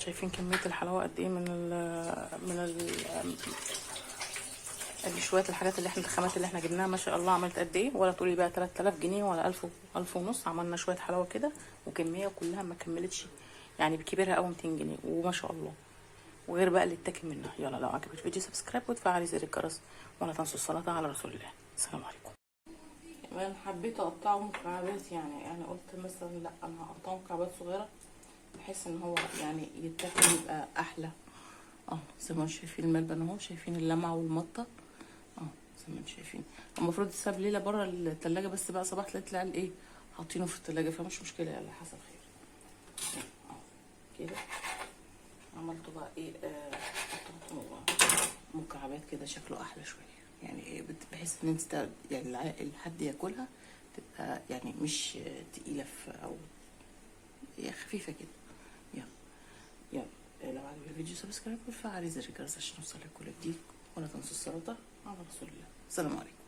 شايفين كمية الحلاوة قد ايه من ال من ال ادي شوية الحاجات اللي احنا الخامات اللي احنا جبناها ما شاء الله عملت قد ايه. ولا تقولي بقى 3000 جنيه ولا 1000 1000 ونص. عملنا شوية حلاوة كده وكمية كلها ما كملتش يعني بكبرها قوي 200 جنيه وما شاء الله، وغير بقى اللي اتاكل منها. يلا لو عجبك الفيديو subscribe وتفعلي زر الجرس، ولا تنسوا الصلاة على رسول الله. السلام عليكم. كمان حبيت اقطعه مكعبات، يعني قلت مثلا لا انا هقطعه مكعبات صغيرة بحيث ان هو يعني يتاكل يبقى احلى. زي ما انتم شايفين الملبن اهو، شايفين اللمعة والمطه اهو زي ما انتم شايفين. المفروض تساب ليلة بره التلاجة، بس بقى صباح لقيت العيال ايه حاطينه في التلاجة، فمش مشكلة، يلا حصل خير. اهو كده عملته بقى ايه، قطعته مكعبات كده شكله احلى شوية، يعني ايه بحيث ان انت يعني الحد ياكلها تبقى يعني مش تقيلة في او هي خفيفة كده. يلا يلا لو عجبك الفيديو subscribe وفعلي زر الجرس عشان يوصلك كل جديد، ولا تنسوا الصلاة على رسول الله. السلام عليكم.